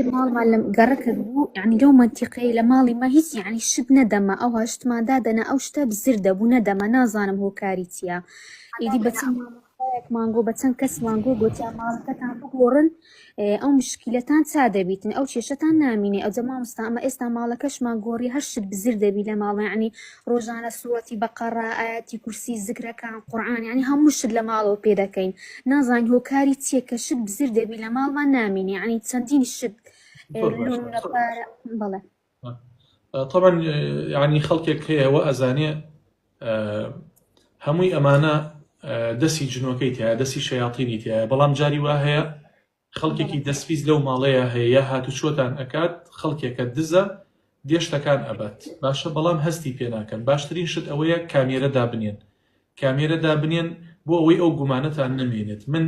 پێشتر ماڵمان لە گەڕەکێک بوو یعنی لەو مەنتیقەی لە ماڵی مە هیچ یعنی شت نەدەما ئەو شتمان دادەنا ئەو شتە بزر دەبوو نەدەما نازانم هۆکاری چییە ئیدی بە چەند مامۆستایەکمان گۆ بە چەند کەسمان گۆ گۆتیان ماڵەکەتان بگۆڕن ئەو مشکیلەتان چا دەبیتن ئەو کێشەتان نامینێ ئەوجا مامۆستا ئەمە ئێستا ماڵەکەشمان گۆڕی هەر شت بزر دەبی لە ماڵە یعنی ڕۆژانە سوڕەتی بەقەڕە ئاەتی کورسی زکرەکان قورئان یعنی هەموو شت لە ماڵەوە پێ دەکەین نازانین هۆکاری چییە کە شت بزر دەبی لە ماڵمان نامینێ یعنی چەندین شت زۆر باشە لۆ پارە بەڵێ طبعا یعنی خەڵکێک هەیە وە ئەزانێ هەمووی ئەمانە دەسی جنۆکەی تایە دەسی شەیاتینی تایە بەڵام جاری وا هەیە خەڵکێکی دەستپیس لەو ماڵەیە هەیە یا هاتوچۆتان ئەکات خەڵکێکە دزە دێ شتەکان ئەبات باشە بەڵام هەستی پێ ناکەن باشترین شت ئەوەیە کامێرە دابنێن کامێرە دابنێن بۆ ئەوەی ئەو گومانەتان نەمێنێت من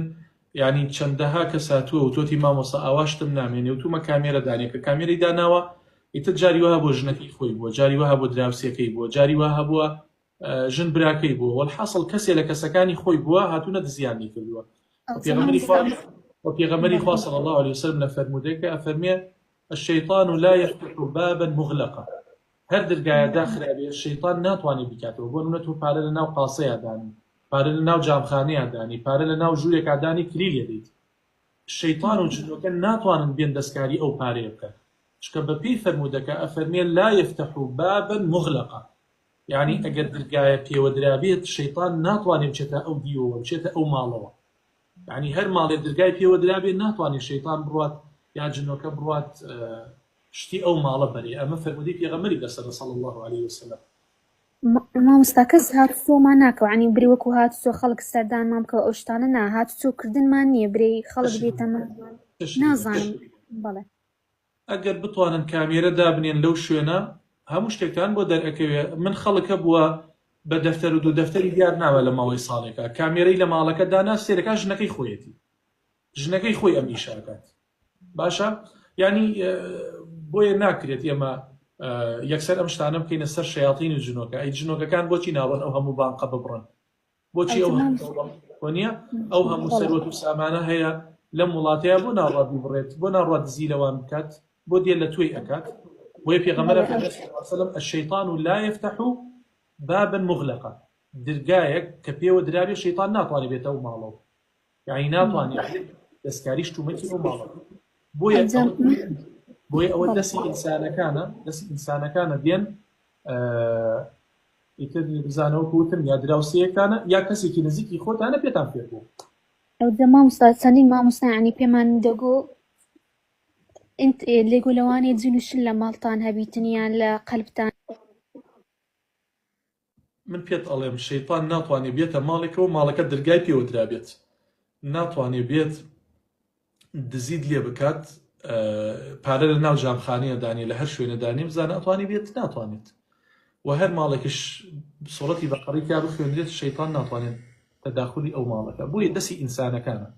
یانی چەندەها کەس هاتووە وتۆتی مامۆستا ئاوا شتم نامێنێ وتومە کامێرە دانێ کە کامێرەی داناوە ئیتر جاری وا هەبووە ژنەکەی خۆی بووە جاری وا هەبووە دراوسێکەی بووە جاری وا هەبووە ژن براکەی بووە وەلحاسڵ کەسێ لە کەسەکانی خۆی بووە هاتوونە دزیان لی کردووە پێغەمبەری خوا و پێغەمبەری خوا صلی الله علیه وسلم لە فەرموودەکە ئەفەرمێ الشیطان لا يفتح بابا مغلقا هەر درگایە داخرابێ شەیتان ناتوانێ بیکاتەوە بۆ نمونە تۆ پارە لە ناو قاسەیا دانی پارە لە ناو جامخانەیا دانی پارە لە ناو ژوورێکا دانی کلیل ئەدەیت شەیتان و جنۆکە ناتوانن بێن دەستکاری ئەو پارەیە بکەن چونکە بە پێی فەرموودەکە ئەفەرمێ لا یفتح بابا مغلقا یعنی ئەگەر درگایە پێوە درابێت شەیتان ناتوانێ بچێتە ئەو دیوەوە بچێتە ئەو ماڵەوە یعنی هەر ماڵێ درگای پێوە درابێ ناتوانێت شەیتان بڕات یا جنۆکە بڕات شتی ئەو ماڵە بەرێ ئەمە فەرموودەی پێغەمبەری لەسەرە صلی اللە علیە وسلم. مامۆستا کەس هاتوچۆمان ناکەوە یانی برێ وەکو هاتوچۆ خەڵک سەردانمان بکەوە ئەو شتانە نا هاتوچۆ کردنمان نییە برێی خەڵک بێتە ماڵمان نازانم بەڵێ. ئەگەر بتوانن کامێرە دابنێن لەو شوێنە هەموو شتێکتان بۆ دەرئەکەوێ من خەڵک هەبووە بە دەفتەر و دوو دەفتەری دیار ناوە لە ماوەی ساڵێکا کامێرەی لە ماڵەکە دانا سێرەکا ژنەکەی خۆیەتی ژنەکەی خۆی ئەم ئیشە ئەکات باشە یعنی بۆیە ناکرێت ئێمە یەکسەر ئەم شتانە بکەینە سەر شەیاطین و جنۆکە ئەی جنۆکەکان بۆچی ناڕۆن ئەو هەموو بانقە ببڕن بۆچی ئەو نییە ئەو هەموو سەروەت و سامانە هەیە لەم وڵاتەیە بۆ ناڕات ببڕێت بۆ ناڕات دزی لەوان بکات بۆ دێ لە توی ئەکات بۆیە پێغەمبەر سەلم الشیطان لا يفتح بابا مغلقا درگایەک کە پێوە درابێ شەیطان ناتوانێت بێتە ئەو ماڵەوە یعنی ناتوانێت دەستکاری شتومەکی ئەو ماڵە بۆیە بۆیە ئەوە دەستی ئینسانەکانە دەستی ئینسانەکانە دێن ئیتر بزانەوە کوتم یا دراوسەیەکانە یا کەسێکی نزیکی خۆتانە پێتان فێر بوو ئەوجا مامۆستا چەندین مامۆستا یعنی پێمان دەگۆ انت لێگۆ لەوانەیە جن و شل لە ماڵتان هەبیتن یان لە قەلبتان من پێت ئەڵێم شەیتان ناتوانێ بێتە ماڵێکەوە ماڵەکە درگای پێوە درابێت ناتوانێ بێت دزیت لێ بکات پارە لە ناو جامخانەیە دانێ لە هەر شوێنە دانێ بزانە ئەتوانی بێت ناتوانێت و هەر ماڵێکش سوڕەتی بەقەڕی تیا بخوێنرێت شەیتان ناتوانێت تەداخلی ئەو ماڵەکە بۆیە دەستی ئینسانەکانە.